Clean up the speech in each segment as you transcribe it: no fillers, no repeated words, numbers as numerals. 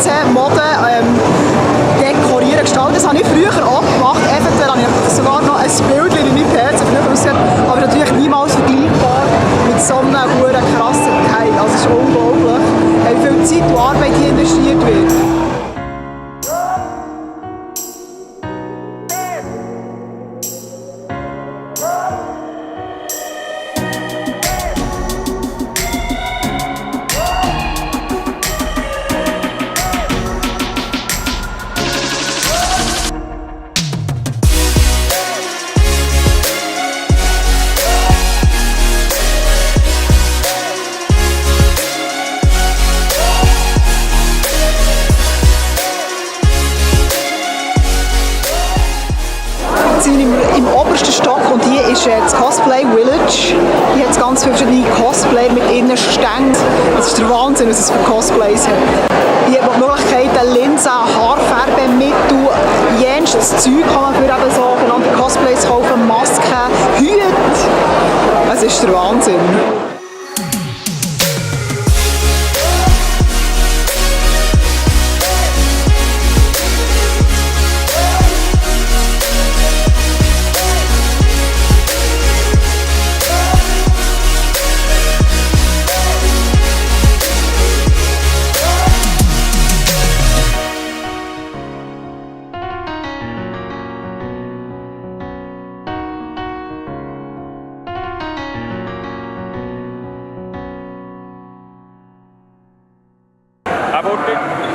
PC-Mode dekorieren, gestalten. Das habe ich früher auch gemacht. Eventuell habe ich sogar noch ein Bild in meinem PC früher ausgesehen, aber natürlich niemals vergleichbar mit so einem krassen Teil. Also es ist unglaublich, wie viel Zeit und Arbeit hier investiert wird. Im obersten Stock und hier ist das Cosplay Village. Hier hat es ganz viele verschiedene Cosplayer mit ihren Ständen. Das ist der Wahnsinn, was es für Cosplays hat. Hier hat man die Möglichkeit, Linsen, Haarfärbemittel, jenstes Zeug kann man für eben sogenannte Cosplays kaufen, Masken, Hüte. Es ist der Wahnsinn.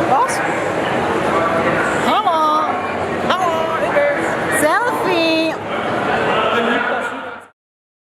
Was? Hallo! Hallo, ich bin's! Selfie!